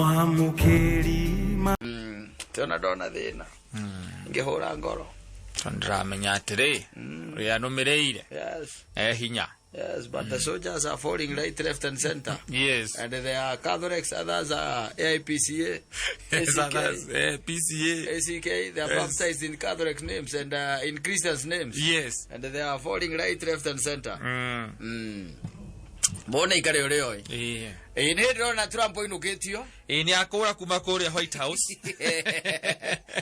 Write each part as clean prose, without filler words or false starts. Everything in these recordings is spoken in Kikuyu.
Mwamũkĩri ma Tĩona ndona thĩna ngĩhũra ngoro. Tondũ ndĩramenya atĩrĩ ũrĩa nũmĩrĩire Yes. e hinya. Yes, but the soldiers are falling right, left and center. Yes. And they are Catholics, others are AIPCA, Yes, ACK, others, PCA. ACK. They are Yes. baptized in Catholic names and in Christians' names. Yes. And they are falling right, left and center. Mbona ikare ũrĩa oĩ. Ĩĩ. Ĩĩ, nĩ ndĩrona Trump ainũkĩtio. Ĩĩ, nĩ akũra kuma kũrĩa White House.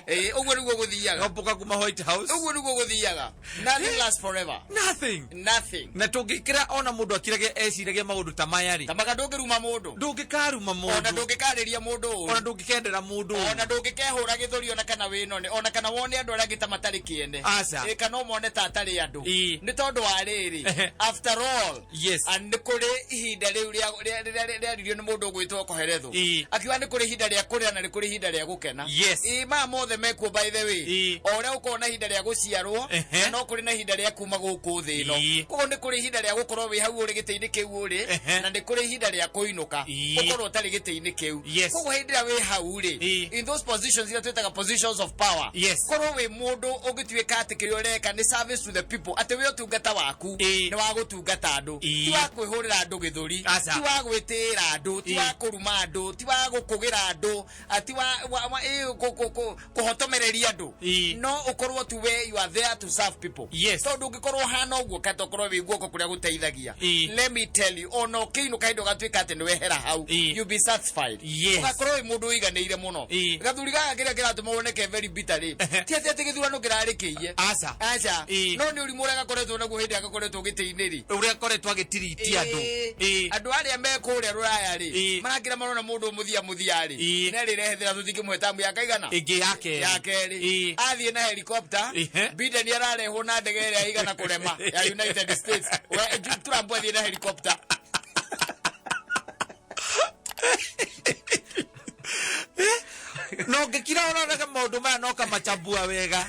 Ĩĩ, ũguo nĩguo gũthiaga. Gomboka kuma White House. Ũguo nĩguo gũthiaga. Nothing lasts forever. Nothing. Nothing. Na tũngĩkĩra ona mũndũ akirage eciragie maũndũ ta maya rĩ, Ta maka ndũngĩruma mũndũ. Ndũngĩkaruma Ona mũndũ. ndũngĩkarĩria mũndũ ũru. Ona ndũngĩkendera mũndũ ũru. Ona ndũngĩkehũra gĩthũri ona kana wĩnone ona kana wone andũ arĩa angĩ ta matarĩ kĩene. Aca. Ĩ, kana ũmone ta atarĩ andũ. Ĩ. Nĩ tondũ wa rĩrĩ, Ehe. after all, Yes. and nĩ kũrĩ ihinda rĩu rĩaririo nĩ mũndũ ũgwĩtwo Koheretho. Ĩ. Akiuga nĩ kũrĩ ihinda rĩa kũrĩra na nĩ kũrĩ ihinda rĩa gũkena. Yes. Ĩ, maya mothe mekuo, by the way. Ĩ. O ũrĩa ũkorwo na ihinda rĩa gũciarwo Ehe. na no kũrĩ na ihinda rĩa kuma gũkũ thĩ ĩno. Ĩ. Koguo nĩ kũrĩ ihinda rĩa gũkorwo wĩ hau ũrĩ gĩtĩ-inĩ kĩu ũrĩ Ehe. na nĩ kũrĩ ihinda rĩa kũinũka Ĩ. ũkorwo ũtarĩ gĩtĩ-inĩ kĩu. Yes. Koguo hĩndĩ ĩrĩa wĩ hau rĩ, Ĩ. in those positions iria twĩtaga positions of power, Yes. korwo wĩ mũndũ ũngĩtuĩka atĩ kĩrĩa ũreka nĩ service to the people, atĩ wĩ ũtungata waku Ĩ. nĩ wa gũtungata andũ, Ĩ. ti wa kwĩhũrĩra andũ gĩthũri, Aca. ti wa gwĩtĩĩra andũ, ti Ĩ. wa kũruma andũ, ti wa gũkũgĩra andũ, ti wa kũhotomereria andũ. Ĩ. No ũkorwo tu we you are there to serve people. Yes. Tondũ ũngĩkorwo hana ũguo kata ũkorwo wĩ guoko kũrĩa gũteithagia, Ĩ. let me tell you, ona ũkĩinũka hĩndĩ ũgatuĩka atĩ nĩ wehera hau, Ĩ. you be satisfied. Yes. Ũgakorwo wĩ mũndũ ũiganĩire mũno. Ĩ. Gathuri gaka kĩrĩa kĩratũma woneke very bitter rĩ, ti atĩ gĩthurano kĩrarĩkĩie. Aca. Aca. Ĩ. No nĩ ũrimũ ũrĩa gakoretwo naguo hĩndĩ ĩrĩa gakoretwo gĩtĩ-inĩ rĩ. Ũrĩa akoretwo agĩtiriti andũ. Ĩ. Ĩ. Andũ arĩa me kũrĩa rũraya rĩ, Ĩ. marakĩra marona mũndũ mũthia mũthia rĩ, Ĩ. nerĩrehethera tũtingĩmũhe tamu ya kaigana. Ĩngĩ ya kerĩ. Ya kerĩ. Ĩ. Athiĩ na helicopter. Ihe. Biden ararehwo na ndege ĩrĩa igana kũrema ya United States. Trump athiĩ na helicopter. No ngĩkira ũroraga maũndũ maya no kamachambua wega.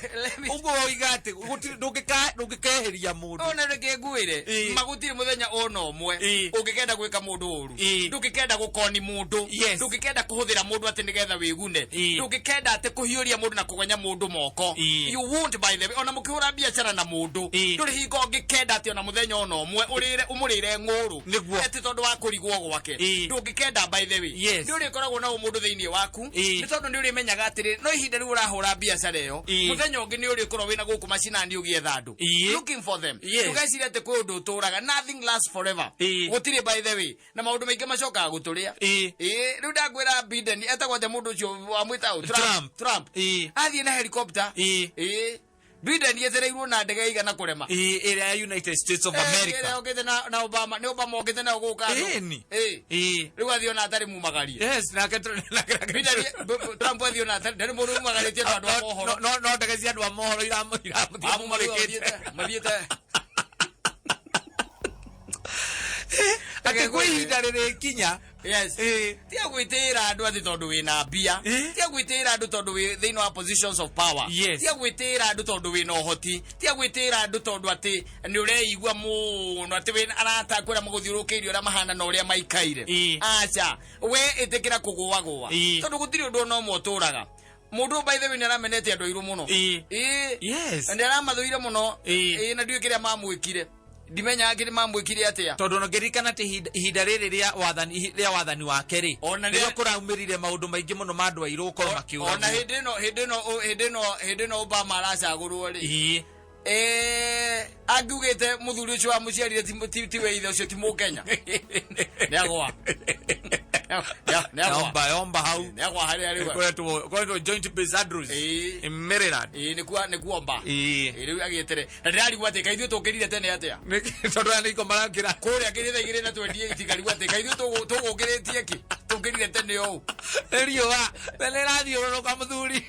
Ũguo woiga atĩ gũtirĩ ndũngĩkeheria mũndũ. Ona reke ngwĩre, Ĩ. magũtirĩ mũthenya ona ũmwe Ĩ. ũngĩkenda gwĩka mũndũ ũru, Ĩ. ndũngĩkenda gũkoni mũndũ, Yes. ndũngĩkenda kũhũthĩra mũndũ atĩ nĩgetha wĩgune, Ĩ. ndũngĩkenda atĩ kũhiũria mũndũ na kũgonya mũndũ moko. Ĩ. You won't, by the way. Ona mũkĩhũra biacara na mũndũ, Ĩ. ndũrĩ hingo ũngĩkenda atĩ ona mũthenya ona ũmwe ũrĩre ũmũrĩre ng'ũrũ Nĩguo. atĩ tondũ wa kũrigwo gwake. Ĩ. Ndũngĩkenda, by the way. Yes. Nĩ ũrĩkoragwo na ũmũndũ thĩinĩ waku, Ĩ. nĩ tondũ nĩ ũrĩmenyaga atĩrĩ, no ihinda rĩu ũrahũra biacara ĩyo, Ĩ. mũthenya ũngĩ nĩ ũrĩkorwo wĩna gũkũ macinani ũgĩetha andũ, Ĩ. looking for them. Yes. Ndũgeciria atĩ kwĩ ũndũ ũtũraga. Nothing lasts forever. Ĩ. Gũtirĩ, by the way, na maũndũ maingĩ macokaga gũtũrĩa. Ĩ. Ĩ, rĩu ndakwĩra Biden etagwo atĩa mũndũ ũcio wamwĩta ũ? Trump. Trump. Ĩ. Athiĩ na helicopter. Ĩ. Ĩ, Biden etereirwo na ndege igana kũrema. Ĩ, ĩrĩa ya United States of Ĩrĩa America. yũkĩte na Obama, nĩ Obama okĩte nayo gũka andũ. Ĩni. Ĩ. Ĩ. Rĩu athiĩ ona atarĩ mumagarie. Yes, nake Trump athiĩ ona atarĩ, ndarĩ mũndũ umagarĩtie tondũ andũ a mohoro. No ndege cia andũ a mohoro iramũrĩkĩte. Mathiĩte. Atĩ kwĩ ihinda rĩrĩkinya. Yes. Ĩ. Tia gwĩtĩĩra andũ atĩ tondũ wĩna mbia. Ĩ. Tia gwĩtĩĩra andũ tondũ wĩ thĩinĩ wa positions of power. Yes. Tia gwĩtĩĩra andũ tondũ wĩna ũhoti. Tia gwĩtĩĩra andũ tondũ atĩ nĩ ũreigua mũno atĩ wĩna arata aku arĩa magũthiũrũrũkĩirie ũrĩa mahana na ũrĩa maikaire. Ĩ. Aca, we ĩtĩkĩra kũgũagũa, Ĩ. tondũ gũtirĩ ũndũ ona ũmwe ũtũraga. Mũndũ ũyũ, by the way, nĩ aramenete andũ airũ mũno. Ĩ. Ĩ. Yes. Na nĩ aramathũire mũno. Ĩ. Ĩ, na ndiũĩ kĩrĩa mamwĩkire, ndimenyaga kĩrĩa mamwĩkire atĩa. Tondũ ona ngĩririkana atĩ ihinda rĩrĩ rĩa wathani wake rĩ, Ona nĩrĩo kũraumĩrire maũndũ maingĩ mũno ma andũ airũ gũkorwo Ona makĩũragwo. hĩndĩ ĩno Obama aracagũrwo rĩ, Ĩ. Angiugĩte mũthuri ũcio wamũciarire ti we ithe ũcio ti mũkenya, nĩagwa. Nĩagwa. Yomba yomba hau. Nĩagwa harĩa rĩu. Koretwo Joint Base Andrews Ĩ. in Maryland. Ĩ, nĩ kuomba. Ĩ. Ĩ, rĩu agĩetere na ndĩrarigwo atĩ kaithuĩ tũkĩrire tene atĩa. Tondũ aya nĩiko marakĩra. Kũrĩa kĩrĩ thaa 2:28, ngarigwo atĩ kaithuĩ tũgũkĩrĩtie kĩ tũkĩrire tene ũũ. Riũa tene ĩrathiũrũrũka, mũthuri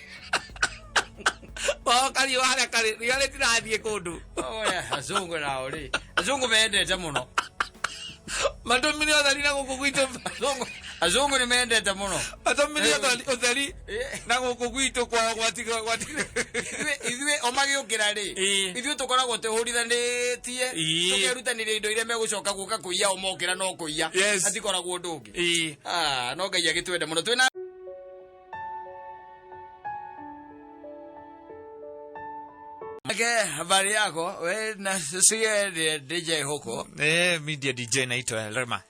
o kariũa harĩa karĩ, riũa rĩtirathiĩ kũndũ. Oya, azungu nao rĩ, azungu mendete mũno. Matũmire ũtheri na gũkũ gwitũ. Azungu nĩ mendete mũno. Matũmire ũtheri Eh. na gũkũ gwitũ kwao gwatiga gwatiga. Ithuĩ o magĩũkĩra rĩ, Ĩ. ithuĩ tũkoragwo twĩhũrithanĩtie, Ĩ. tũkerutanĩria indo iria megũcoka gũka kũiya, o mokĩra no kũiya. Yes. Hatikoragwo ũndũ ũngĩ. Ĩ. Ah, no Ngai agĩtwende mũno twĩna. Ake, habari yako? We nasikia ni DJ huko. Mi ndiye DJ naitwa Rema.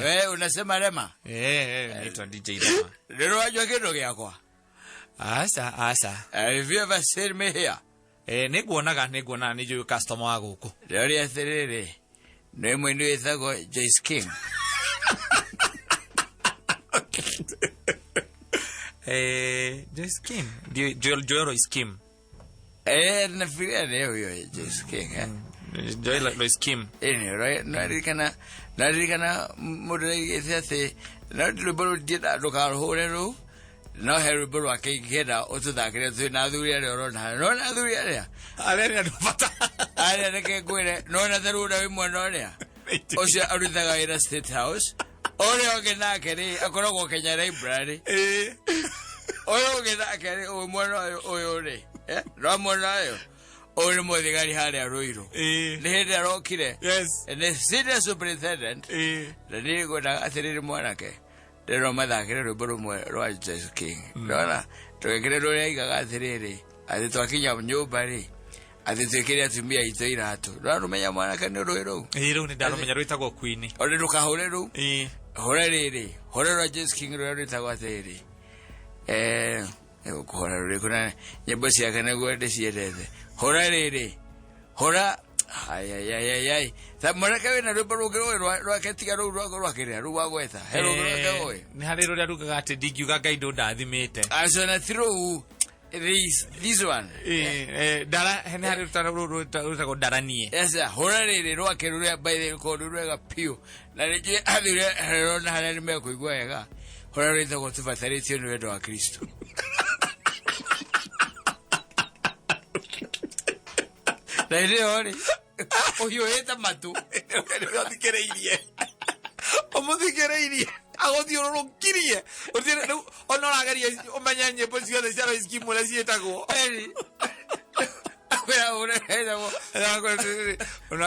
We unasema Rema? Naitwa DJ Rema. Rero wajua kindu giakwa? Aca, aca. Have you ever seen me here? Nĩnguonaga, nĩnguonaga, nĩ njũĩ customer wa gũkũ. Rĩoria atĩrĩrĩ, nĩ mũini wĩtagwo Joyce King. Joyce Kim. Ndiyo, Joel Royce Kim. Nafikiria ni huyo Joyce King, eh? Joel Royce Kim. Ni, right? Naririkana mũndũ aigĩte atĩ, no rwĩmbo rũu ndienda ndũkarũhũre rũu, no he rwĩmbo rwake ingĩenda ũtũthakĩre twĩ na athuri arĩa ũrona harĩa. Nĩwona athuri arĩa? Arĩa nĩ andũ bata. Arĩa reke ngwĩre, nĩwona ta rĩu ũrĩa wĩ mwena ũrĩa? Ũcio arutaga wĩra State House. Ũrĩa ũngĩ nake rĩ, akoragwo Kenya Library. Ũyũ ũngĩ nake rĩ, ũyũ mwena ũyũ, ũyũ rĩ, no mwena ũyũ, ũyũ nĩ mũthigari harĩa Ruiru. Nĩ hĩndĩ arokire. Nĩ senior superintendent. Na niĩ ngwendaga atĩrĩrĩ mwanake, ndĩrona mathakĩre rwĩmbo rũmwe rwa Joyce King. Ndona, tũgĩkĩre rũrĩa aigaga atĩrĩrĩ, atĩ twakinya nyũmba rĩ, atĩ twĩkĩre atumia aitũ iratũ. Ndũrarũmenya mwanake nĩ rũĩ rũu? Rũu nĩ ndarũmenya, rwĩtagwo Queen. Ona ndũkahũre rũu. Hũra rĩrĩ, hũra rwa Joyce King rũrĩa rwĩtagwo atĩrĩrĩ. Kũhũra rũrĩkũ na nyĩmbo ciake nĩguo ndĩciendete. Hũra rĩrĩ, hũra, ai, ai, ai, ai, ai. Ta mwanake wĩna rwĩmbo rũngĩ rũĩ rwake tiga rũu rwa kĩrĩa, rũu wa gwetha. He rũngĩ rwake rũĩ. Nĩ harĩ rũrĩa rugaga atĩ ndingiuga Ngai ndũndathimĩte. Acio na ti rũu, this one. Ndara, nĩ harĩ rũrĩa rwĩtagwo ndaranie. Yes, sir. Hũra rĩrĩ rwake rũrĩa by the way rũkoragwo rwĩ rwega biũ. Na rĩngĩ athuri rona harĩa nĩ mekũigua wega. Hũra rwĩtagwo tũbatarĩtio nĩ wendo wa Kristo. Na hĩndĩ ĩyo rĩ, ũhiũhĩte matũ. Ũthikĩrĩirie. Ũmũthikĩrĩirie. Agũthiũrũrũkirie. Ũtirĩ, rĩu, ona ũrageria ũmenye nyĩmbo ciothe cia Royce Kim ũrĩa ciĩtagwo. Eri. Akwĩra ũrĩa wĩtagwo.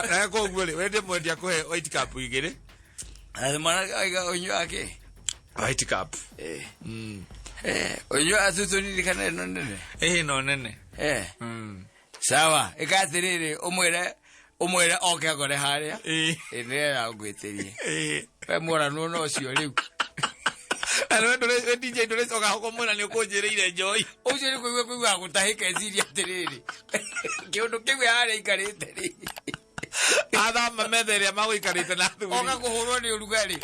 Na koguo rĩ, wende mwendia kũhe white cup igĩrĩ. Atĩ mwanake aiga ũnyua kĩ? White cup. Ũnyua atũtũririkane ĩno nene? Ĩno nene. Sawa, ĩka atĩrĩrĩ, ũmwĩre oke akore harĩa. Nĩgetha ngwĩtĩrie. We mworanwo na ũcio rĩu. Na we ndũrĩ, we DJ ndũrĩcoka hau kũmwĩra nĩ ũkũnjĩrĩire njohi. Ũcio nĩ kũigua kũigua gũtahĩka eciria atĩrĩrĩ. Kĩũndũ kĩu harĩa aikarĩte rĩ. Athama metha ĩrĩa magũikarĩte na athuri. Oka kũhũrwo nĩ ũrugarĩ.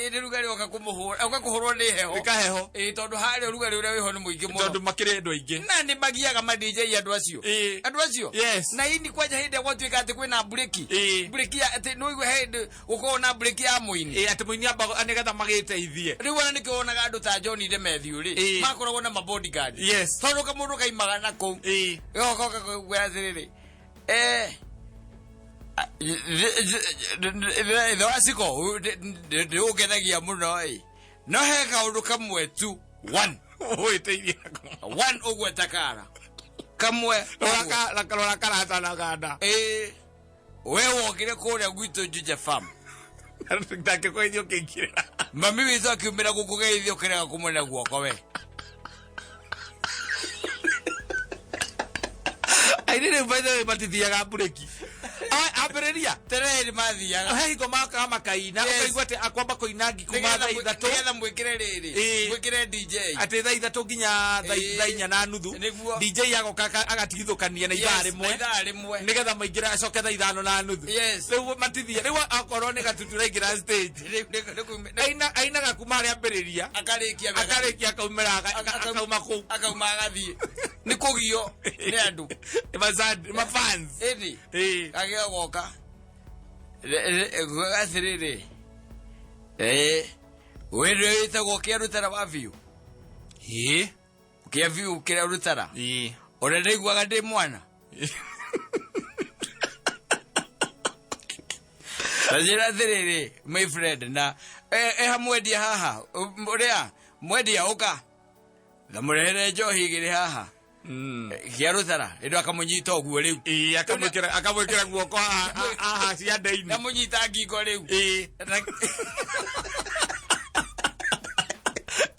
Nĩ ũrugarĩ oka kũmũhũra, oka kũhũrwo nĩ heho. Nĩ kaheho. Tondũ harĩa ũrugarĩ ũrĩa wĩho nĩ mũingĩ mũno. Tondũ makĩrĩ andũ aingĩ. Na nĩ magiaga ma DJ andũ acio. Andũ acio? Na ini kwanja hĩndĩ ĩrĩa gwatuĩka atĩ kwĩna mburĩki. Mburĩki ya, atĩ nĩ ũigua hĩndĩ gũkorwo na mburĩki ya mũini. Atĩ mũini amba nĩgetha magĩteithie. Rĩu ona nĩkĩo wonaga andũ ta John Demethiũ rĩ, makoragwo na ma bodyguard. Tondũ kamũndũ kaimaga na kũu. Goka kwĩra atĩrĩrĩ, ithe wa Ciko, nĩ ũngenagia mũno ĩ. No he kaũndũ kamwe tu, one. Ũĩtĩirie nako. One ũguo ta kara. Kamwe. Rora karata na ganda. We wokire kũrĩa gwitũ Juja Farm. Ndangĩkũgeithia ũkĩingĩrĩra. Mami witũ akiumĩra gũkũgeithia ũkĩrega kũmwena guoko we. Aini rĩu by the way matithiaga mburĩki. Ambĩrĩria. Tene hĩndĩ mathiaga. He hingo makaga makaina, ũkaigua atĩ akwamba kũina ngi kuma Nĩgetha thaa ithatũ. nĩgetha mwĩkĩre rĩrĩ. Mwĩkĩre DJ. Atĩ thaa ithatũ nginya thaa inya na nuthu. Nĩguo. DJ agoka agatigithũkania na ithaa Yes, rĩmwe. na ithaa rĩmwe. Nĩgetha maingĩre acoke thaa ithano na nuthu. Rĩu matithia. Rĩu akorwo nĩ gatutura aingĩra stage. Rĩu nĩ kuumĩ-, nĩ- Ainaga kuma harĩa ambĩrĩria. Akarĩkia wega. Akarĩkia akaumĩra, akauma kũu. Akauma agathiĩ. Nĩ kũgio nĩ andũ. Nĩ ma fans. Ĩni. Agĩa goka. Ngugaga atĩrĩrĩ. We nĩwe wĩtagwo kĩa rũtara wa biũ? Kĩa biũ kĩrĩa rũtara? Ũrĩa ndaiguaga ndĩ mwana? Ta njĩra atĩrĩrĩ, my friend, na, ha mwendia haha, ũrĩa, mwendia ũka. Na mũrehere njohi igĩrĩ haha. Kĩa rũtara, ĩndũ akamũnyita ũguo rĩu. Akamwĩkĩra guoko haha ciande-inĩ. Amũnyita ngingo rĩu. Na-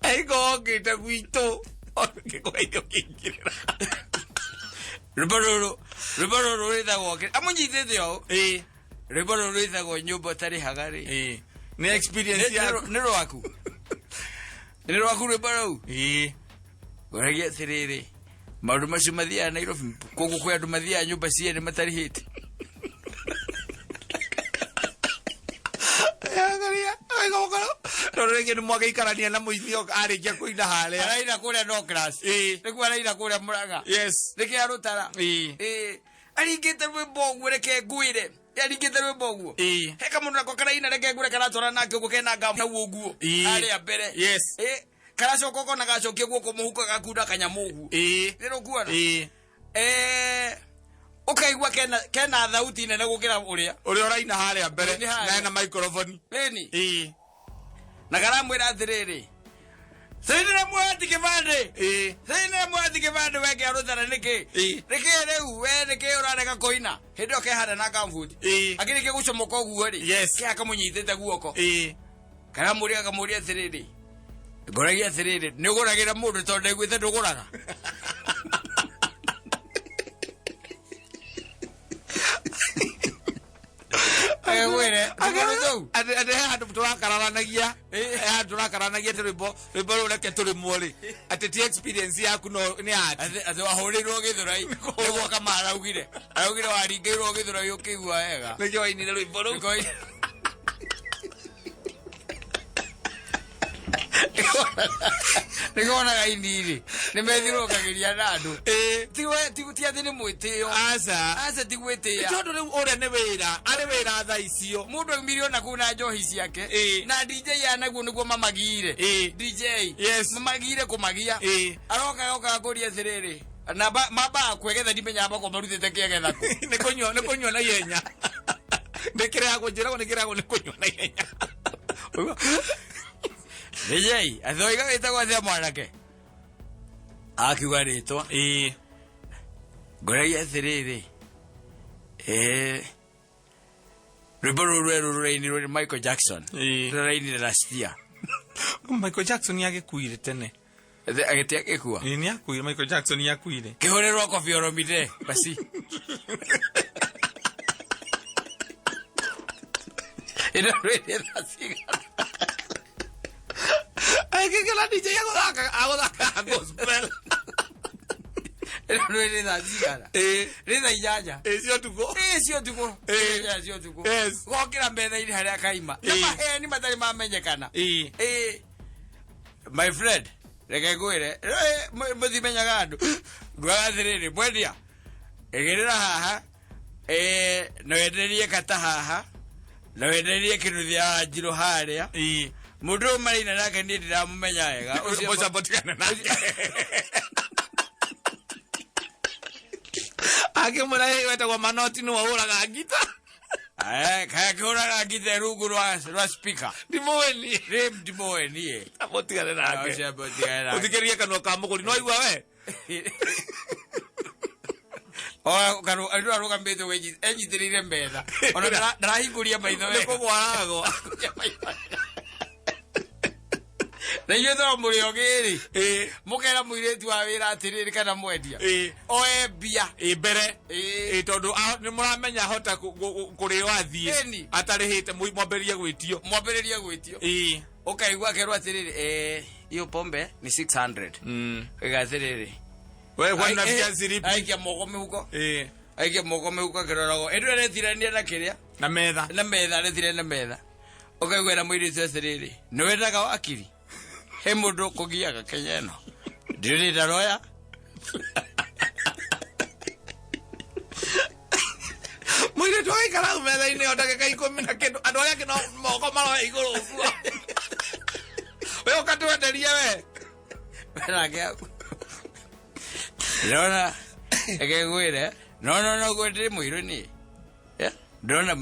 Aingo okĩte gwitũ. Ngĩkũgeithia ũkĩingĩrĩra. Rwĩmbo rũrũ, Rwĩmbo rũrũ rwĩtagwo amũnyitĩte ũũ. Ĩĩ. Rwĩmbo rũrũ rwĩtagwo nyũmba ũtarĩhaga rĩ. Ĩĩ. Nĩ experience yaku. Nĩ rwaku. Nĩ rwaku rwĩmbo rũu. Ĩĩ. Ũragia atĩrĩrĩ, maũndũ macio mathiaga Nairobi, koguo kwĩ andũ mathiaga nyũmba ciene matarĩhĩte. Angalia, wega ũkorwo. Tondũ rĩngĩ nĩ mwagĩikarania na mũici arĩkia kũina harĩa. Araina kũrĩa no class. Ĩĩ. Nĩguo araina kũrĩa Mũrang'a. Yes. Nĩkĩ arũtara. Ĩĩ. Ĩĩ. Aringĩte rwĩmbo ũguo reke ngwĩre. Aringĩte rwĩmbo ũguo. Ĩĩ. He kamũndũ nako karaina reke ngwĩre karatwara nake ũguo kena ngamu hau ũguo. Ĩĩ. Harĩa mbere. Yes. Ĩĩ. Karacoka ũkona gacokia guoko mũhuko gakunda kanyamũ ũguo. Ĩĩ. Nĩrũkuona? Ĩĩ. Eh, ũkaigua kena thauti nene gũkĩra ũrĩa. Ũrĩa ũraina harĩa mbere Nĩ harĩa. na ena microphone. Ĩni. Ĩĩ. Na karamwĩra atĩrĩrĩ. Thĩinĩ mwati kĩbandĩ. Ĩĩ. Thĩinĩ mwati kĩbandĩ weke arũtara nĩkĩ? Ĩĩ. Nĩkĩ rĩu we nĩkĩ ũrarega kũina? Hĩndĩ ĩyo kehanda na kambuti. Ĩĩ. Akĩrĩkia gũcomoka ũguo rĩ. Yes. Ke akamũnyitĩte guoko. Ĩĩ. Karamũria akamũria atĩrĩrĩ. Ngoragia atĩrĩrĩ, nĩ ũgũragĩra mũndũ tondũ ndaiguĩte ndũgũraga. Ngwĩre, tũmũndũ tũu. Atĩ he handũ tũrakararanagia. Ĩĩ. He handũ tũrakararanagia atĩ rwĩmbo rũu reke tũrĩmwo rĩ. Atĩ ti experience yaku no nĩ art. Atĩ wahũrĩirwo gĩthũrai nĩguo kama araugire. Araugire waringĩirwo gĩthũrai ũkĩigua wega. Nĩkĩo wainire rwĩmbo rũu. Nĩkonaga iniri nĩ methiũrũrũkagĩria na andũ. Ĩĩ. Ti atĩ nĩ mwĩtĩo. Aca. Aca ti gwĩtĩa. Tondũ rĩu ũrĩa nĩ wĩra, arĩ wĩra thaa icio. Mũndũ aumire ona kũu na njohi ciake. Ĩĩ. Na DJ anaguo nĩguo mamagire. Ĩĩ. DJ. Yes. Mamagire kũmagia. Ĩĩ. Aroka oka kũria atĩrĩrĩ. Na mambaga kwegetha ndimenyaga makwa marutĩte kĩegetha kũ. Nĩ kũnyua nĩ kũnyua na ihenya. Nĩ kĩrehagwo njĩragwo nĩ kĩrehagwo nĩ kũnyua na ihenya. DJ, athoiga wĩtagwo atĩa mwanake? Akiuga rĩtwa. Ĩĩ. Ngoragia atĩrĩrĩ. Rwĩmbo rũrũ rwerũ rũrainirwo nĩ Michael Jackson. Ĩĩ. Rũrainire last year. Michael Jackson nĩ agĩkuire tene. Agĩtia gĩkua. Ĩĩ nĩ akuire Michael Jackson nĩ akuire. Kĩhũrĩrwo Koffi Olomide basi. Ĩno rwĩrĩ thaa cigana? Agĩkĩra DJ agũthaka agũthaka gospel. Ĩno rwĩrĩ thaa cigana? Ĩĩ. Nĩ thaa inyanya. Ĩĩ cia ũtukũ. Ĩĩ cia ũtukũ. Ĩĩ. Ĩĩ cia ũtukũ. Yes. Gokĩra metha-inĩ harĩa kaima. Na Ĩĩ. maheni matarĩ mamenyekana. Ĩĩ. Ĩĩ. My friend, reke ngwĩre, mũthimenyaga andũ. Nguaga atĩrĩrĩ, mwendia, ĩgĩrĩra haha, na wenderie kata haha, na wenderie kĩnuthia wa njirũ harĩa. Ĩĩ. Mũndũ ũyũ maraina nake niĩ ndiramũmenya wega. Ũcio- Mũcambo tigana nake. Akĩmwĩra "Ĩ, wetagwo Manoti nĩwe ũhũraga ngita. Kaya kĩhũraga ngita rungu rwa speaker. Ndimũĩ niĩ. Rĩ ndimũĩ niĩ. Mũtigane nake. Ũcio mũtigane nake. Ũthikĩrĩrie kanua ka mũgũri. No waigua we? Andũ arũgamĩte enyitĩrĩire metha. Ona ndarahingũria maitho Nĩ wega. kũgwa aragwa. Na inyuĩ to mũrĩ ogĩ-rĩ. Ĩĩ. Mũkera mũirĩtu wa wĩra atĩrĩrĩ kana mwendia. Ĩĩ. Oe mbia. Ĩĩ mbere. Ĩĩ. Ĩĩ tondũ nĩ mũramenya ahota kũrĩo athiĩ. Ĩni. Atarĩhĩte mwambĩrĩrie gwĩtio. Mwambĩrĩrie gwĩtio. Ĩĩ. Ũkaigua akerwo atĩrĩrĩ, hiyo pombe ni 600. Ũkaiga atĩrĩrĩ. We kwani unafikia siripi? Aikia moko mĩhuko. Ĩĩ. Aikia moko mĩhuko akĩroragwo. Ĩndũ aretirania na kĩrĩa? Na metha. Na metha aretirania na metha. Ũkaigua na mũirĩtu atĩrĩrĩ, nĩ wendaga wakiri? He mũndũ ũkũgiaga Kenya ĩno. Ndirĩ ndaroya. Mũirĩtu agaikara hau metha-inĩ o ndagĩka ikũmi na kĩndũ andũ arĩa angĩ no moko maroya igũrũ ũguo. We ũkatwenderie we. Nake aku. Ndĩrona reke ngwĩre no no no guo ndĩ mũirũ niĩ. Ndĩrona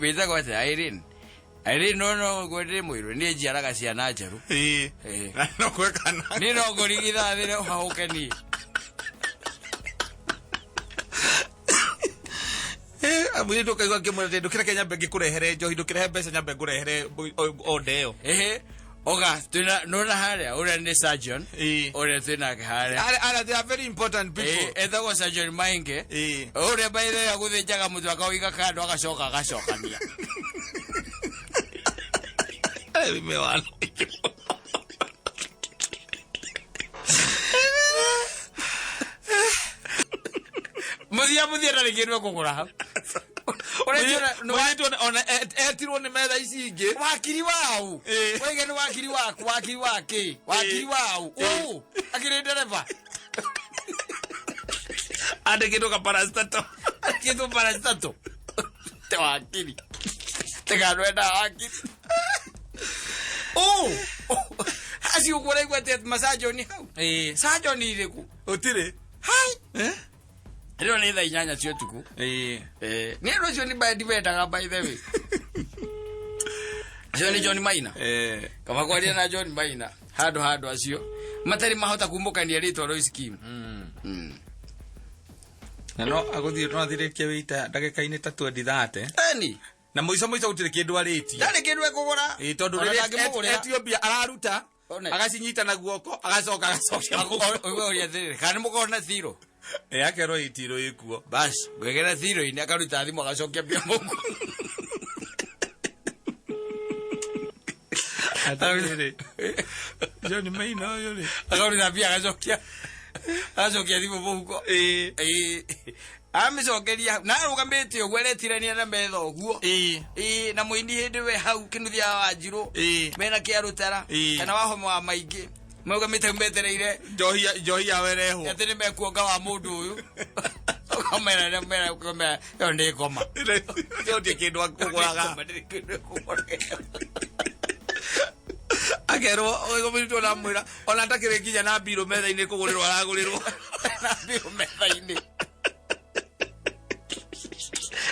wĩtagwo atĩa Irene. Irene no no guo ndĩ mũirũ niĩ njiaraga ciana njerũ. Ĩĩ. Ĩĩ. Na no gwĩka na. Niĩ no ngũrigithathĩre ũhahũke niĩ. Mũirĩtu ũkaigua akĩmwĩra atĩ ndũkĩreke nyambe ngĩkũrehere njohi ndũkĩrehe mbeca nyambe ngũrehere onda ĩyo. Ĩhĩ. Oga twina nona haria uria ni surgeon. Ĩĩ. Uria twinake haria. Arĩa they are very important people. Etagwo surgeon Mainge. Ĩĩ. Uria by the way aguthinjaga mutu akauiga kando agacoka agacokania. Mewano. Muthia muthia ndarĩ kĩndũ ekũgũra hau. Ũreciona nĩ Mũirĩtu ona etirwo nĩ metha ici ingĩ. Wakiri wau. Ĩĩ. Waiga nĩ wakiri waku, wakiri wa kĩ? Wakiri wau. Ũ, akĩrĩ ndereba. Andĩkĩtwo kaparastato. Akĩtwo parastato. Te wakiri. Tikanwenda wakiri. Ũ, acio ũguo ũraigua atĩ masajoni hau. Ĩĩ. Sajoni irĩkũ? Gũtirĩ. Hai. Eh? Rĩo nĩ thaa 8 cia ũtukũ. Ĩĩ. Nĩ andũ acio nĩ ndimendaga by the way. Acio nĩ John Maina. Eh. Kaba kwaria na John Maina handũ handũ acio matarĩ mahota kumbũkania rĩtwa Royce Kim. Na no agũthiĩ no athirĩkie wĩita ndagĩka-inĩ ta 20 30. Eni Na mũico mũico gũtirĩ kĩndũ arĩtie. ndarĩ kĩndũ ekũgũra. Ĩĩ, tondũ Ona rĩrĩa ndangĩmũgũrĩra. etio mbia araruta One. agacinyita na guoko agacoka agacokia mũhuko. Ũigua ũria atĩrĩrĩ, kana nĩ mũkorwo na thiro. Ĩĩ, akerwo ĩtirwo ĩkuo. Bas, ngwĩkĩra thiro-inĩ akaruta thimũ agacokia mbia mũhuko. Atĩrĩrĩ, John Maina ũyũ rĩ. Akaruta mbia agacokia agacokia thimũ mũhuko. Ĩĩ. Ĩĩ. Amĩcokeria na arũgamĩte ũguo aretirania na metha ũguo. Ĩĩ. Ĩĩ, na mũini hĩndĩ we hau kĩnuthia wa Wanjirũ. Ĩĩ. Mena kĩarũtara Ĩĩ. kana wahoma wa maingĩ marũgamĩte hau metereire Njohi yao ĩrehwo. atĩ nĩ mekuonga wa mũndũ ũyũ. Ũkamera mera ũkamera ĩyo nĩ ngoma. Gũtirĩ kĩndũ akũgũraga. Ndĩrĩ kĩndũ ĩkũgũraga. Akerwo ũmũirĩtu ona ona atakĩrĩ nginya na mbirũ metha-inĩ kũgũrĩrwo aragũrĩrwo. Na mbirũ metha-inĩ.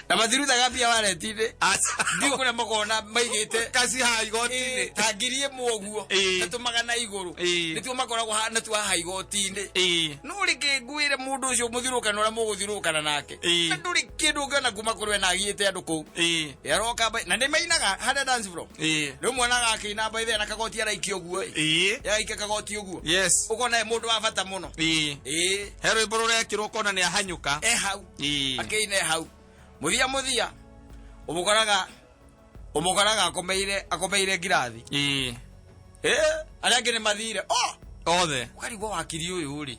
Na matirutaga mbia wareti-inĩ. Aca. Ndiũ kũrĩa makoragwo na maigĩte Kaci haha igoti-inĩ. Ĩĩ, ta 1000 ũguo Ĩĩ. na tũmagana igũrũ Ĩĩ. nĩtuo makoragwo natuo haha igoti-inĩ. Ĩĩ. No rĩngĩ ngwĩre mũndũ ũcio mũthiũrũrũkano ũrĩa mũgũthiũrũrũkana nake Ĩĩ. na ndũrĩ kĩndũ ũngĩona kuma kũrĩ we na agiĩte andũ kũu. Ĩĩ. Aroka na nĩ mainaga harĩa dance floor. Ĩĩ. Rĩu mwonaga akĩina by the na kagoti araikia ũguo ĩ. Ĩĩ. Yaikia kagoti ũguo. Yes. Ũkona e mũndũ wa bata mũno. Ĩĩ. Ĩĩ. He rwĩmbo rũrekĩrwo ũkona nĩ ahanyũka. E hau. Ĩĩ. Akĩina e hau. Mũthia mũthia ũmũkoraga ũmũkoraga akomeire akomeire ngirathi. Ĩĩ. Ĩĩ, arĩa angĩ nĩ mathire. Oh! Othe. Ũkarigwo wakiri ũyũ rĩ.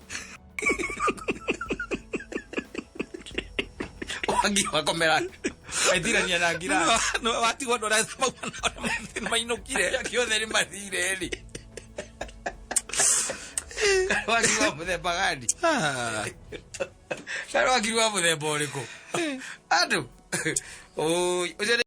Wangi wakomera. Etirania na ngirathi. No watigwo andũ arĩa mauma nao mainũkire. Arĩa angĩ othe nĩ mathire rĩ. Wakiri wa mũthemba gani? Kana wakiri wa mũthemba ũrĩkũ? Andũ. Ũi, ũcio nĩ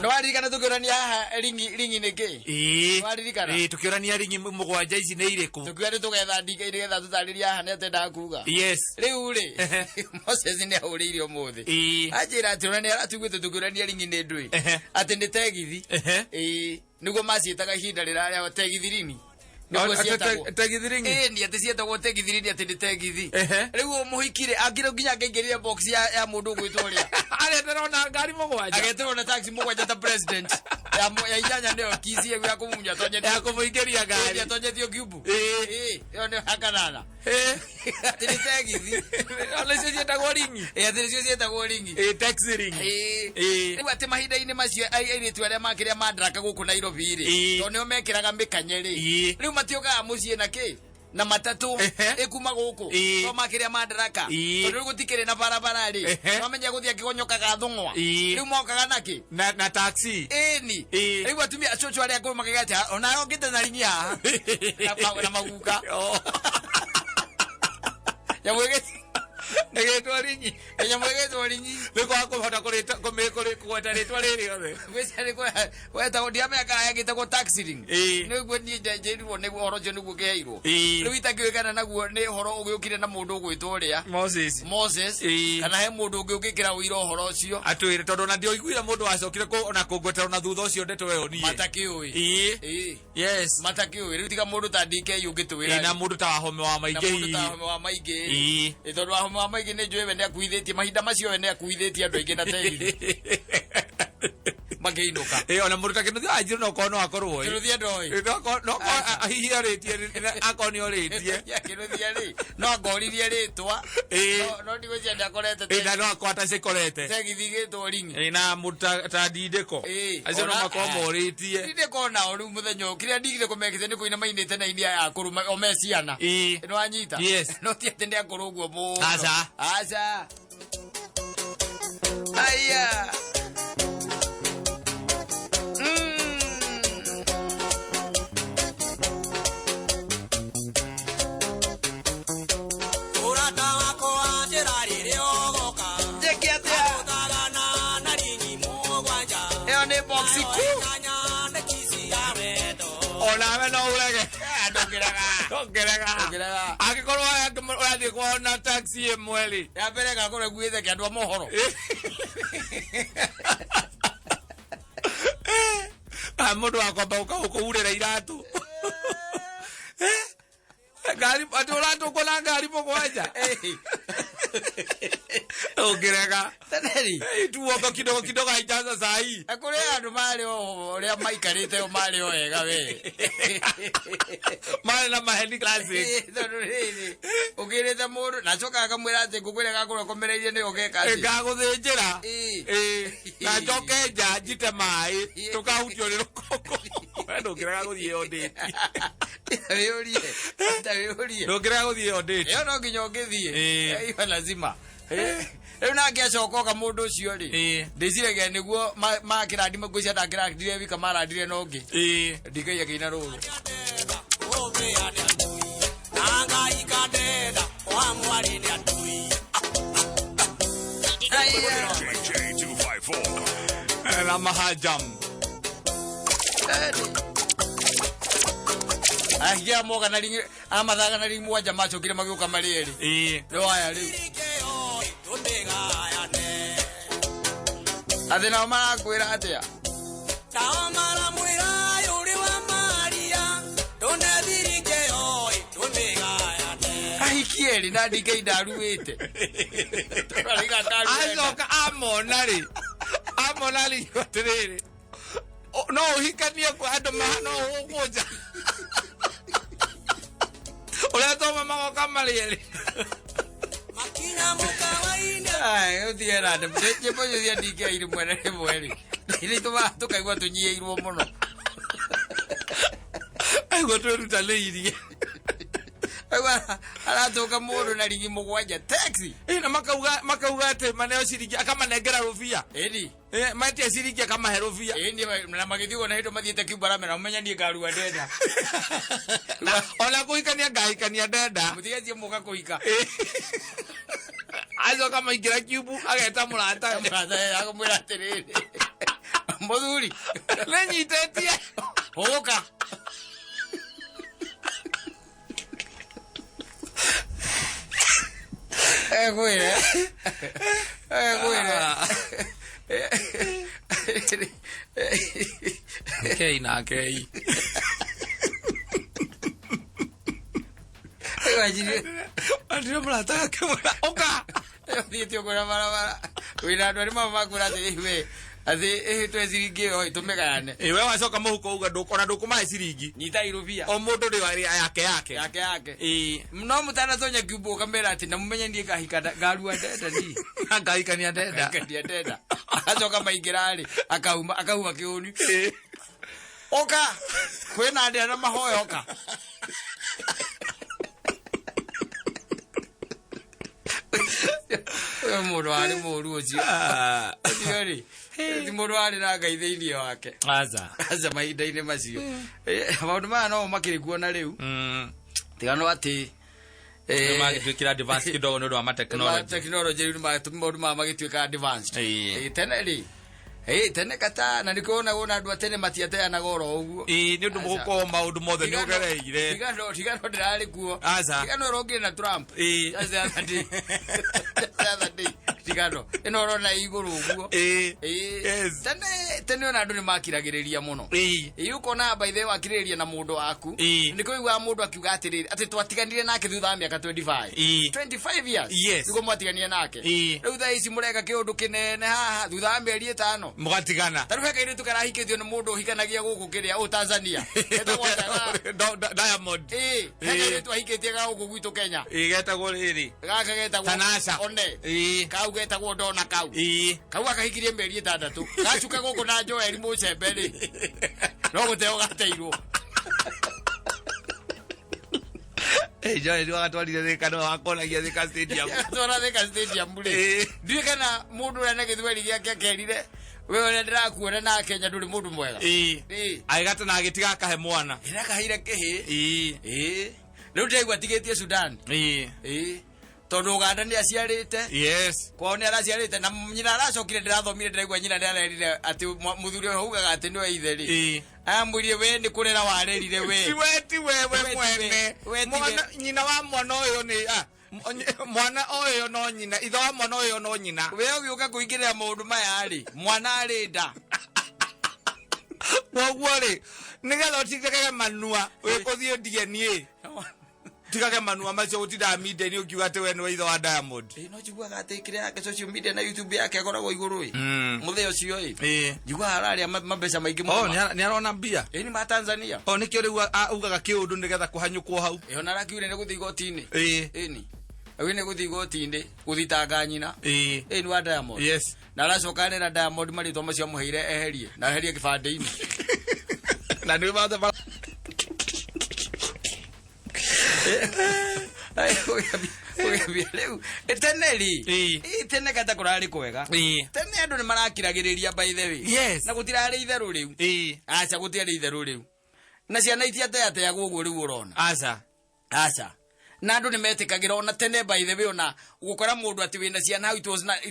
Nĩ waririkana tũkĩũrania haha ringi ringi nĩ kĩ? Ĩĩ. Waririkana? Ĩĩ, tũkĩũrania ringi mũgwanja ici nĩ irĩkũ? Tũkiuga nĩ tũgetha ndika nĩgetha tũtarĩrie haha nĩ atendaga kuga. Yes. Rĩu rĩ, Moses nĩ ahũrĩire ũmũthĩ. Ĩĩ. Anjĩra atĩ ona nĩ aratuĩte tũkĩũrania ringi nĩ ndũĩ. Ehe. Atĩ nĩ tegithi. Ehe. Ĩĩ, nĩguo maciĩtaga ihinda rĩrarĩa tegithirini. Nĩguo cietagwo. Tegithiringi. Ĩĩ, nĩ atĩ cietagwo tegithirini atĩ nĩ tegithi. Ehe. Rĩu mũhiki rĩ, angĩrĩ nginya angĩaingĩrire box ya mũndũ ũgwĩtwo ũrĩa. Aretera ona ngari mũgwanja. Ageterwo na taxi mũgwanja ta president. Ya inyanya nĩyo kici ĩyo ya kũmumunya atonyetio. Ya kũmũingĩria ngari. Atonyetio kiumbu. Ĩĩ. Ĩĩ, ĩyo nĩyo ya kanana. Ĩĩ. Atĩ nĩ tegithi. Ona icio ciĩtagwo ringi. Ĩĩ, atĩ nĩcio ciĩtagwo ringi. Ĩĩ, taxi ringi. Ĩĩ. Ĩĩ. Rĩu atĩ mahinda-inĩ macio airĩtu arĩa makĩrĩa mandaraka gũkũ Nairobi rĩ, Ĩĩ. tondũ nĩo mekĩraga mĩkanye rĩ, Ĩĩ. rĩu matiũkaga mũciĩ na kĩ? Na matatũ Ehe. ĩkuma gũkũ Ĩĩ. to makĩrĩa mandaraka Ĩĩ. tondũ rĩu gũtikĩrĩ na barabara rĩ, Ehe. mamenya gũthiĩ akĩgonyokaga thũng'wa Ĩĩ. rĩu mokaga na kĩ? Na taxi. Ĩni. Ĩĩ. Rĩu atumia acũcũ arĩa akũrũ makaiga atĩ ona okĩte na ringi haha na maguka Oh. Nyamũ ĩgĩ- Ĩgĩtwo ringi. Nyamũ ĩgĩtwo ringi. Nĩ kwaga kũhota kũgweta rĩtwa rĩrĩ othe. Wetagwo ndiamenya kana yagĩtagwo taxi ring. Ĩĩ. Nĩguo niĩ njĩrirwo nĩguo ũhoro ũcio nĩguo kĩheirwo. Ĩĩ. Rĩu itakĩũĩkana naguo nĩ ũhoro ũgĩũkire na mũndũ ũgwĩtwo ũrĩa Moses. Moses Ĩĩ. kana he mũndũ ũngĩ ũngĩkĩra ũira ũhoro ũcio Atwĩre tondũ ona ndioiguire mũndũ wacokire ona kũngwetera ona thutha ũcio ndeto ĩyo niĩ. matakĩũĩ. Ĩĩ. Ĩĩ. Yes. Matakĩũĩ rĩu tiga mũndũ ta DK ũngĩtwĩra. Ĩĩ, na mũndũ ta Wahome wa na maingĩ mũndũ ta hihi. Wahome wa maingĩ. Ĩĩ. Ĩĩ, tondũ Wahome wa maingĩ Aingĩ nĩ njũĩ we nĩ akuithĩtie mahinda macio, we nĩ akuithĩtie andũ aingĩ na tegithi makĩinũka. Ĩ, ona mũndũ ta Kĩnuthia Wanjiru no korwo no akorwo ĩ. Kĩnuthia ndoĩ. Ĩ, no korwo hihi orĩtie, akorwo nĩ orĩtie. Kĩnuthia rĩ, no angoririe rĩtwa. No ndigwĩciria ndakorete. Ĩ, na no akorwo atacikorete. Tegithi gĩtwo ringi. Ĩ, na mũndũ ta Ndindĩko, acio no makorwo morĩtie. Ndindĩko nao rĩu mũthenya ũyũ kĩrĩa ndigire kũmekĩte nĩ kũina mainĩte na inia ya akũrũ o me ciana. Nĩ wanyita? Yes. No ti atĩ nĩ akũrũ ũguo mũno. Aca. Aca, aya. Ũrata wakwa njĩra rĩrĩa ũgoka. Njĩke atĩa? Ũthagana na ringi mũgwanja. Ĩyo nĩ boxi ku. Kanya nĩ cia wendo. Onawe no ũrege. Ndũngĩrega. Ndũngĩrega. Ndũngĩrega. Angĩkorwo ũrathiĩ kwao na taxi ĩmwe rĩ. Ya mbere gakorwo nguĩte kĩ andũ a mohoro. Ah, mũndũ wakwamba gũka gũkũhurĩra iratũ. Eh, ngari atĩ ũratũkwo na ngari mũgwanja, ũngĩrega. Teneri. Tuongo kidogo kidogo haijaanza saa hii. Kũrĩ andũ marĩ o ũrĩa maikarĩte o marĩ o wega we. Marĩ na maheni classic. Tondũ rĩrĩ, ũkĩrĩte mũndũ na acoka akamwĩra atĩ ngũkũ ĩrĩa gakorwo komereirie nĩyo geka atĩ. Ngagũthĩnjĩra. Ĩ. Na njoke nja njite maĩ tũkahutio nĩ rũkũngũ. We ndũngĩrega gũthiĩ ĩyo date. Wĩũrie, ta wĩũrie. Ndũngĩrega gũthiĩ ĩyo date. Ĩyo no nginya ũngĩthiĩ. Ĩyo lazima. Rĩu nake acoka oka mũndũ ũcio rĩ, ndĩciragia nĩguo makĩrandi ngwĩciria ndakĩrandire wika marandire na ũngĩ. Ndikaia kĩina rũrũ. Ũmĩa nĩ atui. Na Ngai kandenda, wa mwarĩ nĩ atui. JJ254. Na mahajam. Ahikia moka na ringi amathaga na ringi mũgwanja macokire magĩũka marĩ erĩ. Rĩu aya rĩu. Ringĩ oi, tũmĩgayane. Atĩ nao marakwĩra atĩa? Nao maramwĩra yũrĩ wa Maria, ndũnethiringe oi, tũmĩgayane. Ahiki erĩ na ndikei ndaruĩte. Tũrariga ndaruĩte. Acoka amona rĩ, amona rĩ, atĩrĩrĩ, no ũhikanie kwa andũ mahana ũgũkũnja ũrĩa toma magoka marĩ erĩ. Makinya mũkawa-inĩ. Ai, ũtige na nyĩmbo icio cia DK rĩmwe na rĩmwe rĩ, nĩ itũmaga tũkaigua tũnyiĩirwo mũno. Aigua twĩrutanĩirie. Aigua aratũka mũndũ na ringi mũgwanja taxi. Ĩ, na makauga atĩ maneo ciringi, akamanengera rũbia. Ĩni. Eh, matia ciringi akamahe rũbia. Ĩni, na magĩthiĩ ũguo na hĩndĩ mathiĩte Kiubarame na ũmenya niĩ ngarua ndenda. Na ona kũhikania ngahikania ndenda. Mũtigetie mũka kũhika. Acoka maingĩra kiubu ageta mũrata. Mũrata akamwĩra atĩrĩrĩ, mũthuri, nĩnyitĩtie. Hũka. Ekwĩre, ekwĩre. Kei na kei. Andire mũrata akĩmwĩra ũka. Ũthiĩte ũguo na barabara wĩna andũ arĩa mamakwĩra atĩ we atĩ ĩhĩtwe ciringi ĩyo tũmĩgayane. Ĩ, we wacoka mũhuko uga ona ndũkũmahe ciringi. Nyita irũbia. O mũndũ rĩ yake yake. Yake yake. Ĩ. No mũtanatonya kiumbo ũkamera atĩ na mũmenye niĩ ngahika ngarua ndenda niĩ. Ngahikania ndenda. Ngahikania ndenda. Acoka maingĩra rĩ, akauma kĩũni. Ũka kwĩna ndĩa na mahoya ũka. Ũyũ mũndũ warĩ mũru ũcio. Ũcio rĩ, ti mũndũ warĩ na Ngai thĩinĩ wake. Aca. Aca, mahinda-inĩ macio. Maũndũ maya no makĩrĩ kuo na rĩu. Tiga no atĩ Magĩtuĩkĩra advance kidogo nĩ ũndũ wa ma technology. Technology rĩu maũndũ maya magĩtuĩka advanced. Tene rĩ, tene kata na nĩkĩo wonagwo na andũ a tene matiateanaga oro ũguo. Ĩ, nĩ ũndũ mũgũkorwo maũndũ mothe nĩ ũgereire. Tigano ndĩrarĩ kuo. Aca. Tigano ũrokire na Trump. Ĩ. Just the other day. Just the other day. Kristiano ĩno ũrona igũrũ ũguo. Ĩĩ. Ĩĩ. Yes. Tene tene ona andũ nĩ makiragĩrĩria mũno. Ĩĩ. Ĩĩ ũkona by the way wakirĩrĩria na mũndũ waku. Ĩĩ. Nĩ kũiguaga mũndũ akiuga atĩrĩrĩ atĩ twatiganire nake thutha wa mĩaka 25. Ĩĩ. 25 years. Yes. Nĩguo mwatiganire nake. Ĩĩ. Rĩu thaa ici mũreka kĩũndũ kĩnene haha thutha wa mĩeri ĩtano. Mũgatigana. Ta rĩu he kairĩtu karahikĩtio nĩ mũndũ ũhikanagia gũkũ kĩrĩa ũ Tanzania. Getagwo Tara. Diamond. Ĩĩ. He Ĩĩ. kairĩtu ahikĩtie ga gũkũ gwitũ Kenya. Ĩĩ getagwo rĩrĩ. Gaka getagwo Tanasha. One. Ĩĩ. Kau getagwo Dona kau. Ĩĩ. Kau akahikirie mĩeri ĩtandatũ. Gacuka gũkũ na Joel Mũcembe rĩ. No gũteo gateirwo. Ĩĩ Joel wagatwarire Thika nĩwe wakonagia Thika Stadium. Twara Thika Stadium rĩ. Ĩĩ. Ndiũĩ kana mũndũ ũrĩa na gĩthweri gĩake akerire we ũrĩa ndĩrakuona na Kenya ndũrĩ mũndũ mwega. Ĩĩ. Ĩĩ. Agĩgata na agĩtiga akahe mwana. Ĩra kaheire kĩhĩ. Ĩĩ. Ĩĩ. Rĩu ndĩraigua atigĩtie Sudan. Ĩĩ. Ĩĩ. Tondũ Uganda nĩ aciarĩte. Yes. Kwao nĩ araciarĩte na nyina aracokire ndĩrathomire ndĩraigua nyina nĩ arerire atĩ mũthuri ũyũ augaga atĩ nĩwe ithe rĩ. Ĩĩ. Amwĩrire we nĩ kũrera warerire we. Ti we ti we we We ti we, mwene. we ti we. Mwana nyina wa mwana ũyũ nĩ ah, mwana ũyũ no nyina ithe wa mwana ũyũ no nyina. We ũgĩũka kũingĩrĩra maũndũ maya rĩ mwana arĩ nda. Koguo rĩ nĩgetha ũtigage manua wĩkũthiĩ DNA tigage manua macio gũtindaga media-inĩ ũkiuga atĩ we nĩwe ithe wa Diamond. Ĩĩ no njiguaga atĩ kĩrĩa yake social media na YouTube yake akoragwo igũrũ ĩ. Mm. Mũthee ũcio ĩ. Ĩĩ. Njiguaga ararĩa mabeca maingĩ Oh, mũno. nĩ arona mbia. Ĩĩ nĩ ma Tanzania. O nĩkĩo rĩu augaga kĩũndũ nĩgetha kũhanyũkwo hau. Ĩĩ ona arakiugire nĩ gũthiĩ igoti-inĩ. Ĩĩ. Ĩni. Augire nĩ gũthiĩ igoti-inĩ gũthitanga nyina. Ĩĩ. Ĩĩ nĩ wa Diamond. Yes. Na aracoka arera Diamond marĩtwa macio amũheire eherie na eherie kĩbandĩ-inĩ. Na nĩ mathe Ũgĩambia rĩu tene rĩ Ĩĩ. ĩ, tene kata kũrarĩ kwega. Ĩĩ. Tene andũ nĩ marakiragĩrĩria by the way. Yes. Na gũtirarĩ itherũ rĩu. Ĩĩ. Aca gũtiarĩ itherũ rĩu. Na ciana itiateateagwo ũguo rĩu ũrona. Aca. Aca. Na andũ nĩ metĩkagĩra ona tene by the way ona gũkora mũndũ atĩ wĩna ciana hau it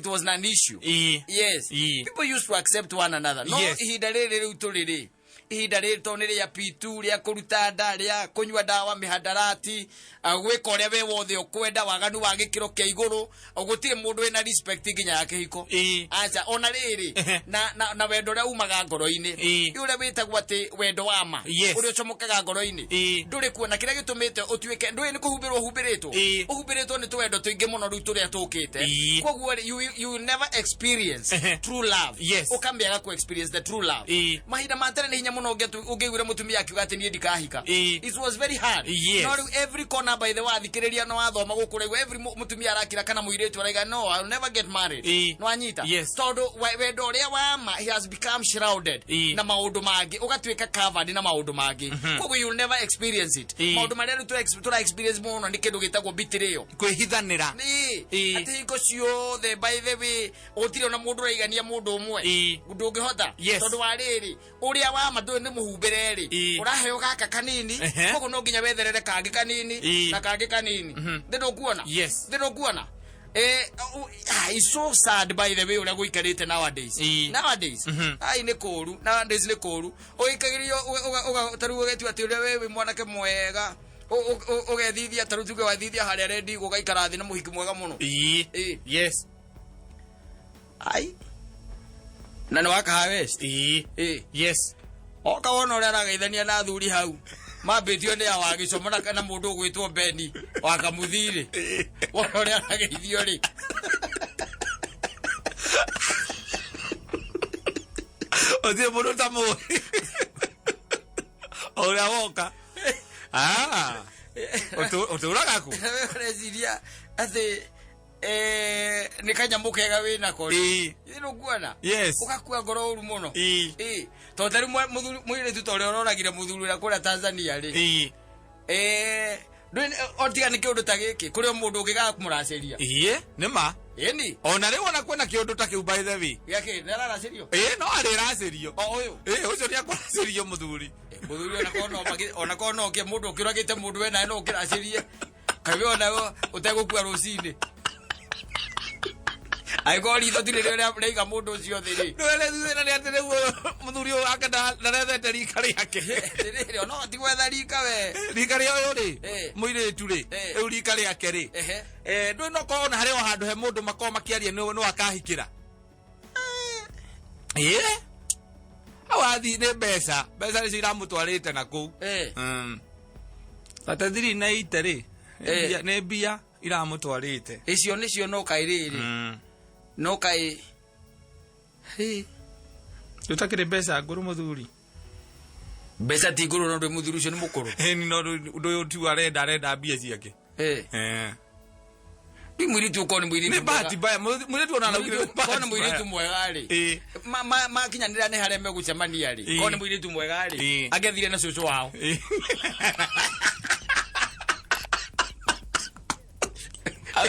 was not an issue. Ĩĩ. Yes. Ĩĩ. People used to accept one another. No Yes. ihinda rĩrĩ rĩu tũrĩ rĩ ihinda rĩrĩ tondũ nĩ rĩa P2 rĩa kũruta nda rĩa kũnyua ndawa mĩhandarati gwĩka ũrĩa we wothe ũkwenda waganu wa gĩkĩro kĩa igũrũ gũtirĩ mũndũ wĩna respect nginya ya kĩhiko. Ĩĩ. Aca ona rĩrĩ Ehe. na wendo ũrĩa umaga ngoro-inĩ Ĩĩ. ũrĩa wĩtagwo atĩ wendo wa ma Yes. ũrĩa ũcomokaga ngoro-inĩ Ĩĩ. ndũrĩ kuo na kĩrĩa gĩtũmĩte ũtuĩke ndũĩ nĩ kũhumbĩrwo ũhumbĩrĩtwo Ĩĩ. ũhumbĩrĩtwo nĩ tũwendo tũingĩ mũno rĩu tũrĩa tũkĩte Ĩĩ. koguo rĩ, you never experience Ehe. true love Yes. ũkamĩaga ku experience the true love Ĩĩ. mahinda ma tene nĩ hinya mũno ũngĩaiguire mũtumia akiuga atĩ niĩ ndikahika Ĩĩ. it was very hard Yes. no rĩu every corner by the way athikĩrĩria no wathoma gũkũ rĩu every mũtumia arakira kana mũirĩtu araiga no I'll never get married Ĩĩ. no anyita Yes. tondũ wendo ũrĩa wa ma he has become shrouded Ĩĩ. na maũndũ mangĩ ũgatuĩka covered na maũndũ mangĩ koguo you'll never experience it Ĩĩ. maũndũ marĩa rĩu tũra experience mũno nĩ kĩndũ gĩtagwo betrayal Kwĩhithanĩra. Ĩĩ. Ĩĩ. atĩ hingo ciothe by the way gũtirĩ ona mũndũ ũraigania mũndũ ũmwe Ĩĩ. ndũngĩhota Yes. tondũ wa rĩrĩ ũrĩa wa ma ndũĩ nĩ mũhumbĩre rĩ Ĩĩ. ũraheo gaka kanini Ehe. koguo no nginya wetherere kangĩ kanini Ĩĩ. na kangĩ kanini thĩ ndũkuona Yes. thĩ ndũkuona it's so sad by the way ũrĩa gũikarĩte nowadays. Ĩĩ. Nowadays ai nĩ kũũru nowadays nĩ kũũru ũgĩkagĩrio ta rĩu ũgetua atĩ ũrĩa we wĩ mwanake mwega ũgethithia ta rĩu tuge wathithia harĩa rendi ũgaikara thĩ na mũhiki mwega mũno. Ĩĩ. Ĩĩ. Yes. Ai na nĩ wakaha west. Ĩĩ. Ĩĩ. Yes. Oka wona ũrĩa arageithania na athuri hau mambĩtio nĩ awa gĩcomo na mũndũ ũgwĩtwo Beni wa Kamuthirĩ wona ũrĩa arageithio rĩ Ũtirĩ mũndũ ta mũĩ. Ũrĩa woka. Ah. Ũtũraga kũ? We ũreciria atĩ nĩ kanyamũ kega wĩnako Ĩĩ. nĩũkuona Yes. ũgakua ngoro ũru mũno Ĩĩ. Ĩĩ. Tondũ ta rĩu mũirĩtu ta ũrĩa ũroragire mũthuri ũrĩa kũrĩa Tanzania rĩ Ĩĩ. Ndũĩ o tiga nĩ kĩũndũ ta gĩkĩ kũrĩ o mũndũ ũngĩgaga kũmũracĩria. Ĩĩ, nĩ ma. Ĩni. Ona rĩu ona kwĩna kĩũndũ ta kĩu by the way. Gĩakĩ nĩ araracĩrio? Ĩĩ, no arĩracĩrio. O ũyũ. Ĩĩ, ũcio nĩ akũracĩrio mũthuri. Mũthuri ona korwo no ũkĩe mũndũ ũkĩũragĩte mũndũ we nawe no ũkĩracĩrie. Kaĩ we onawe ũtegũkua rũcinĩ. Angĩkorwo ritho ti rĩrĩa rĩaiga mũndũ ũcio thĩ rĩ. Ndwere thutha nĩ atĩ rĩu ũyũ mũthuri ũyũ wake ndarethete rika rĩake. Atĩrĩrĩ, no ti gwetha rika we. Rika rĩa ũyũ rĩ, Eh. mũirĩtu rĩ, Eh. rĩu rika rĩake rĩ. Ehe. Eh, ndũĩ no korwo ona harĩ o handũ he mũndũ makorwo makĩaria nĩ akahikĩra. Ĩĩ. Hau athiĩ nĩ mbeca, mbeca nĩcio iramũtwarĩte na kũu. Eh. Thirty na eight rĩ, nĩ Eh. nĩ mbia iramũtwarĩte. Icio nĩcio no kaĩ rĩrĩ. No kaĩ. Hĩ. Tũtakĩrĩ mbeca ngũrũ mũthuri. Mbeca ti ngũrũ no ndwĩ mũthuri ũcio nĩ mũkũrũ. Ĩni no ũndũ ũyũ tu arenda arenda mbia ciake. Eh. Eh. Ndĩ mũirĩtu ũkorwo nĩ mũirĩtu Nĩ bahati mbaya mũirĩtu ona araugire nĩ Korwo nĩ bahati mũirĩtu mbaya. mwega rĩ. Ĩĩ. Makinyanĩra nĩ harĩa megũcemania rĩ. Ĩĩ. Korwo nĩ mũirĩtu mwega rĩ. Ĩĩ. Angĩathire na cũcũ wao. Ĩĩ.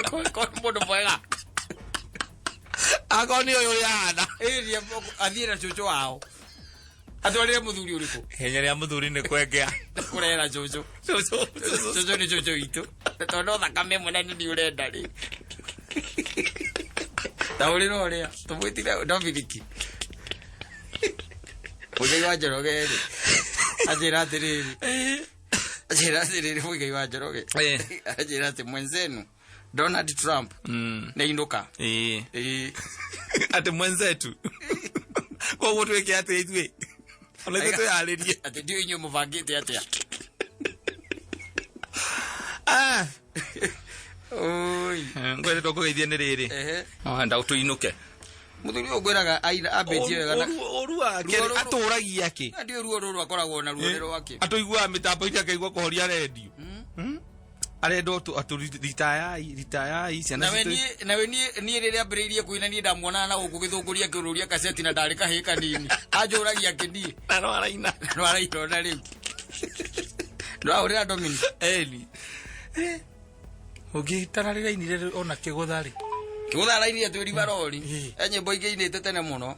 Korwo nĩ mũndũ mwega. Akorwo nĩ ũyũ ũrĩa ahana. Ĩĩ athiĩ na cũcũ wao. Atwarĩre mũthuri ũrĩkũ? Ihenya rĩa mũthuri nĩ kwengea. Kũrehera cũcũ. Cũcũ. Cũcũ nĩ cũcũ witũ. Tondũ no thakame ĩmwe na nĩ ũrenda rĩ. Ta ũrĩra ũrĩa tũmwĩtire Dominic. Mũigai wa Njoroge rĩ. Anjĩra atĩrĩrĩ. Anjĩra atĩrĩrĩ Mũigai wa Njoroge. Eh. Anjĩra atĩ mwenzenu Donald Trump nĩ ainũka. Ĩĩ. Ĩĩ. Atĩ mwenzetu. Koguo twĩke atĩ ithuĩ. Ona ithuĩ twĩharĩrie. Atĩ ndiũĩ inyuĩ mũbangĩte atĩa. Ah. Oi. Ngwende tũkũgeithie nĩ rĩrĩ. Ehe. Wenda tũinũke. Mũthuri ũyũ ngwĩraga aira ambĩtie wega na Ũru wake Ruo rũrũ- atũragia kĩ? ndiũĩ ruo rũrũ akoragwo na ruo nĩ rwake. Atũiguaga mĩtambo-inĩ akaigua kũhoria rendio. Arenda atũritayai ritayai ciana Nawe citũ. niĩ nawe niĩ niĩ rĩrĩa ambĩrĩirie kũina niĩ ndamuonaga na gũkũ gĩthũngũria akĩũrũria kaseti na ndarĩ kahĩĩ kanini. Anjũragia kĩniĩ. Na no araina. No araina ona rĩu. Ndwahũrĩra Dominic. Eni. Ũngĩ tararĩra inire ona kĩgũtha rĩ. Kĩgũtha arainire twĩ Rivaroli. Ĩĩ. E nyĩmbo ingĩ ainĩte tene mũno.